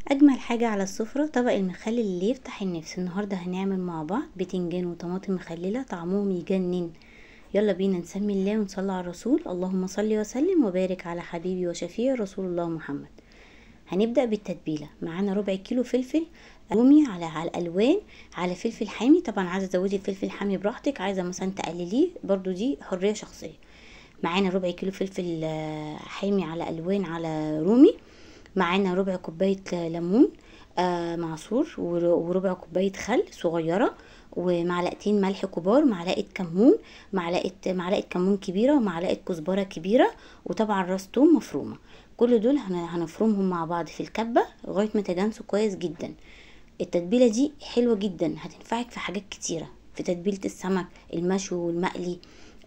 اجمل حاجة على السفرة طبق المخلل اللي يفتح النفس. النهارده هنعمل مع بعض بتنجان وطماطم مخلله طعمهم يجنن. يلا بينا نسمي الله ونصلي على الرسول. اللهم صل وسلم وبارك على حبيبي وشفيع رسول الله محمد. هنبدا بالتتبيله. معانا ربع كيلو فلفل رومي على الالوان، على فلفل حامي. طبعا عايزه تزودي الفلفل الحامي براحتك، عايزه مثلا تقلليه برضو، دي حرية شخصية. معانا ربع كيلو فلفل حامي على الوان على رومي. معانا ربع كوباية ليمون معصور، وربع كوباية خل صغيرة، ومعلقتين ملح كبار، معلقه كمون، معلقه كمون كبيرة، ومعلقة كزبره كبيرة، وطبعا راس توم مفرومه. كل دول هنفرمهم مع بعض في الكبه لغاية ما تجانسوا كويس جدا. التتبيله دي حلوة جدا، هتنفعك في حاجات كتيرة، في تتبيله السمك المشوي والمقلي،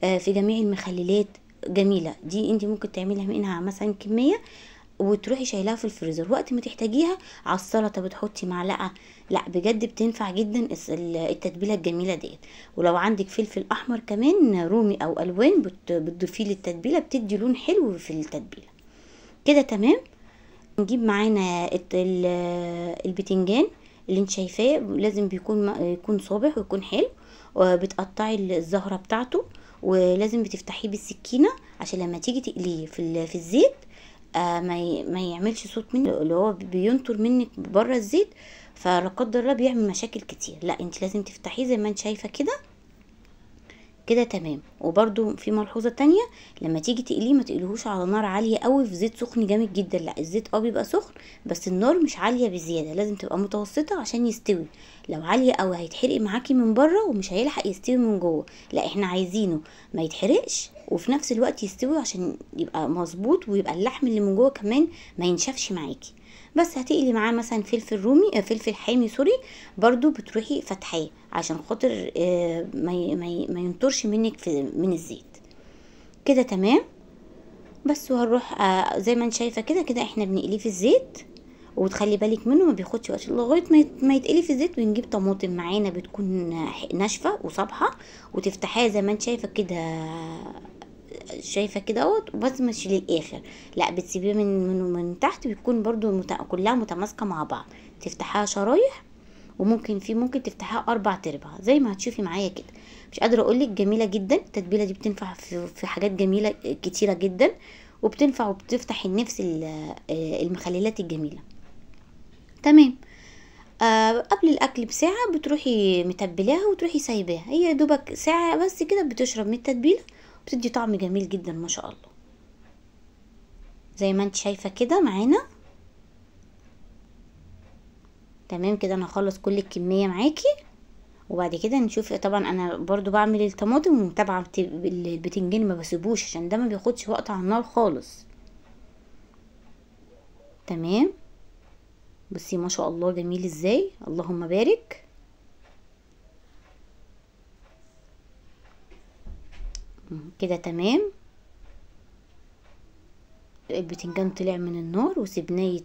في جميع المخللات. جميلة دي، انت ممكن تعمليها منها مثلا كمية وتروحي شايلاها في الفريزر وقت ما تحتاجيها. على السلطة بتحطي معلقه، لا بجد بتنفع جدا التتبيله الجميلة ديت. ولو عندك فلفل احمر كمان رومي او الوان بتضيفيه للتتبيله، بتدي لون حلو في التتبيله كده. تمام. نجيب معانا البتنجان اللي انت شايفاه، لازم يكون صابح ويكون حلو. وبتقطعي الزهرة بتاعته، ولازم بتفتحيه بالسكينة عشان لما تيجي تقليه في الزيت ما يعملش صوت منه، اللي هو بينطر منك بره الزيت، فلا قدر الله بيعمل مشاكل كتير. لا انت لازم تفتحيه زي ما انت شايفه كده كده. تمام. وبرده في ملحوظة تانية، لما تيجي تقليه ما تقليهوش على نار عالية قوي في زيت سخن جامد جدا. لا الزيت بيبقى سخن بس النار مش عالية بزيادة، لازم تبقى متوسطه عشان يستوي. لو عالية قوي هيتحرق معاكي من بره ومش هيلحق يستوي من جوه. لا احنا عايزينه ما يتحرقش وفي نفس الوقت يستوي عشان يبقى مظبوط، ويبقى اللحم اللي من جوه كمان ما ينشفش معاكي. بس هتقلي معاه مثلا فلفل رومي، فلفل حامي sorry، برضو بتروحي فتحاه عشان خاطر ما ينطرش منك من الزيت كده. تمام. بس وهنروح زي ما انت شايفه كده كده احنا بنقليه في الزيت، وتخلي بالك منه ما بياخدش وقت لغاية ما يتقلي في الزيت. ونجيب طماطم معانا بتكون ناشفة وصابحه، وتفتحيها زي ما انت شايفه كده، شايفه كده اهوت، وبس مش للاخر، لا بتسيبيه من تحت، بتكون برضو كلها متماسكة مع بعض. تفتحها شرايح، وممكن ممكن تفتحها 4 ارباع زي ما هتشوفي معايا كده. مش قادرة اقولك جميلة جدا التتبيله دي، بتنفع في حاجات جميلة كتيرة جدا، وبتنفع وبتفتح النفس المخللات الجميلة. تمام. قبل الاكل بساعة بتروحي متبلاها وتروحي سايباها، هي دوبك ساعة بس كده بتشرب من التتبيله، بتدي طعم جميل جدا ما شاء الله. زي ما انت شايفه كده معانا. تمام كده. انا هخلص كل الكمية معاكي وبعد كده نشوف. طبعا انا برضو بعمل الطماطم ومتابعة البتنجان، ما بسيبوش عشان ده ما بياخدش وقت على النار خالص. تمام. بصي ما شاء الله جميل ازاي، اللهم بارك. كده تمام. البتنجان طلع من النار وسيبناه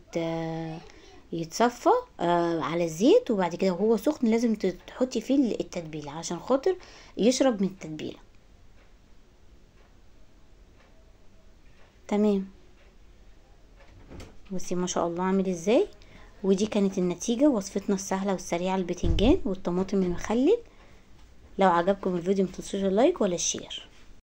يتصفى على الزيت، وبعد كده وهو سخن لازم تحطي فيه التتبيله عشان خاطر يشرب من التتبيله. تمام. بصي ما شاء الله عامل ازاي. ودي كانت النتيجة، وصفتنا السهلة والسريعه البتنجان والطماطم المخلل. لو عجبكم الفيديو متنسوش ال like ولا ال share.